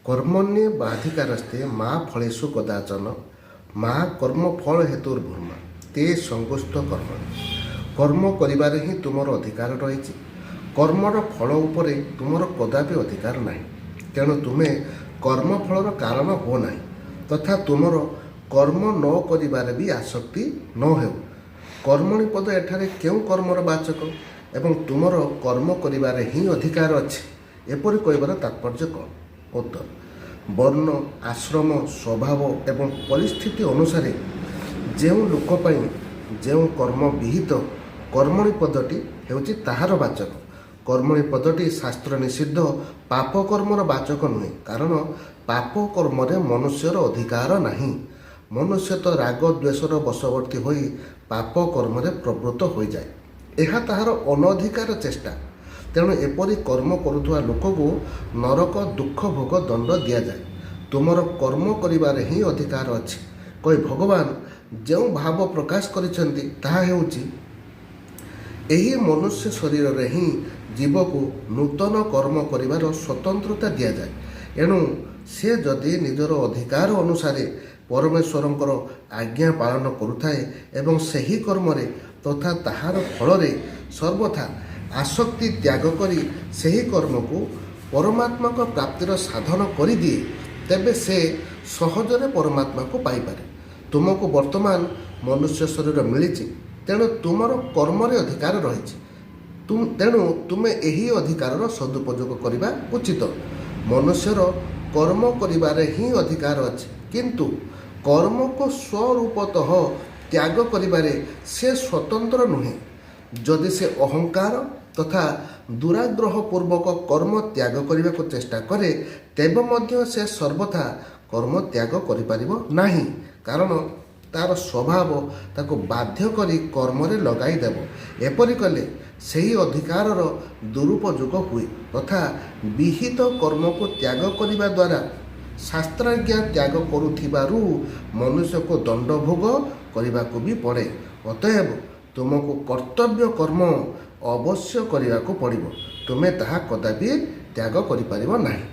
କର୍ମଣ୍ୟେବାଧିକାରସ୍ତେ ମା ଫଳେଷୁ କଦାଚନ, ମା କର୍ମ ଫଳ ହେତୁର୍ଭୂର୍ମା ତେ ସଙ୍ଗୋऽସ୍ତ୍ୱକର୍ମଣि। କର୍ମ କରିବାରେ ହିଁ ତୁମର ଅଧିକାର ରହିଛି। କର୍ମର ଫଳ ଉପରେ ତୁମର କଦାପି ଅଧିକାର ନାହିଁ। ତେଣୁ ତୁମେ କର୍ମଫଳର କାରଣ ହୁଅ ନାହିଁ ତଥା ତୁମର କର୍ମ ନ କରିବାରେ ବି ଆସକ୍ତି ନ ହେଉ। କର୍ମଣି ପଦ ଏଠାରେ କେଉଁ କର୍ମର ବାଚକ ଏବଂ ତୁମର କର୍ମ କରିବାରେ ହିଁ ଅଧିକାର ଅଛି, ଏପରି କହିବାର ତାତ୍ପର୍ଯ୍ୟ କ'ଣ? ଉତ୍ତର: ବର୍ଣ୍ଣ, ଆଶ୍ରମ, ସ୍ୱଭାବ ଏବଂ ପରିସ୍ଥିତି ଅନୁସାରେ ଯେଉଁ ଲୋକ ପାଇଁ ଯେଉଁ କର୍ମ ବିହିତ, କର୍ମଣି ପଦଟି ହେଉଛି ତାହାର ବାଚକ। କର୍ମଣି ପଦଟି ଶାସ୍ତ୍ର ନିଷିଦ୍ଧ ପାପ କର୍ମର ବାଚକ ନୁହେଁ, କାରଣ ପାପ କର୍ମରେ ମନୁଷ୍ୟର ଅଧିକାର ନାହିଁ। ମନୁଷ୍ୟ ତ ରାଗ ଦ୍ୱେଷର ବଶବର୍ତ୍ତୀ ହୋଇ ପାପ କର୍ମରେ ପ୍ରବୃତ୍ତ ହୋଇଯାଏ। ଏହା ତାହାର ଅନଧିକାର ଚେଷ୍ଟା। ତେଣୁ ଏପରି କର୍ମ କରୁଥିବା ଲୋକକୁ ନରକ ଦୁଃଖ ଭୋଗ ଦଣ୍ଡ ଦିଆଯାଏ। ତୁମର କର୍ମ କରିବାରେ ହିଁ ଅଧିକାର ଅଛି କହି ଭଗବାନ ଯେଉଁ ଭାବ ପ୍ରକାଶ କରିଛନ୍ତି, ତାହା ହେଉଛି, ଏହି ମନୁଷ୍ୟ ଶରୀରରେ ହିଁ ଜୀବକୁ ନୂତନ କର୍ମ କରିବାର ସ୍ୱତନ୍ତ୍ରତା ଦିଆଯାଏ। ଏଣୁ ସେ ଯଦି ନିଜର ଅଧିକାର ଅନୁସାରେ ପରମେଶ୍ୱରଙ୍କର ଆଜ୍ଞା ପାଳନ କରୁଥାଏ ଏବଂ ସେହି କର୍ମରେ ତଥା ତାହାର ଫଳରେ ସର୍ବଥା ଆସକ୍ତି ତ୍ୟାଗ କରି ସେହି କର୍ମକୁ ପରମାତ୍ମାଙ୍କ ପ୍ରାପ୍ତିର ସାଧନ କରିଦିଏ, ତେବେ ସେ ସହଜରେ ପରମାତ୍ମାକୁ ପାଇପାରେ। ତୁମକୁ ବର୍ତ୍ତମାନ ମନୁଷ୍ୟ ଶରୀର ମିଳିଛି, ତେଣୁ ତୁମର କର୍ମରେ ଅଧିକାର ରହିଛି। ତେଣୁ ତୁମେ ଏହି ଅଧିକାରର ସଦୁପଯୋଗ କରିବା ଉଚିତ। ମନୁଷ୍ୟର କର୍ମ କରିବାରେ ହିଁ ଅଧିକାର ଅଛି, କିନ୍ତୁ କର୍ମକୁ ସ୍ୱରୂପତଃ ତ୍ୟାଗ କରିବାରେ ସେ ସ୍ୱତନ୍ତ୍ର ନୁହେଁ। ଯଦି ସେ ଅହଙ୍କାର ତଥା ଦୁରାଗ୍ରହ ପୂର୍ବକ କର୍ମ ତ୍ୟାଗ କରିବାକୁ ଚେଷ୍ଟା କରେ, ତେବେ ମଧ୍ୟ ସେ ସର୍ବଥା କର୍ମ ତ୍ୟାଗ କରିପାରିବ ନାହିଁ, କାରଣ ତାର ସ୍ୱଭାବ ତାକୁ ବାଧ୍ୟ କରି କର୍ମରେ ଲଗାଇଦେବ। ଏପରି କଲେ ସେହି ଅଧିକାରର ଦୁରୁପଯୋଗ ହୁଏ ତଥା ବିହିତ କର୍ମକୁ ତ୍ୟାଗ କରିବା ଦ୍ୱାରା ଶାସ୍ତ୍ରାଜ୍ଞା ତ୍ୟାଗ କରୁଥିବାରୁ ମନୁଷ୍ୟକୁ ଦଣ୍ଡ ଭୋଗ କରିବାକୁ ବି ପଡ଼େ। ଅତଏବ ତୁମକୁ କର୍ତ୍ତବ୍ୟ କର୍ମ ଅବଶ୍ୟ କରିବାକୁ ପଡ଼ିବ। ତୁମେ ତାହା କଦାପି ତ୍ୟାଗ କରିପାରିବ ନାହିଁ।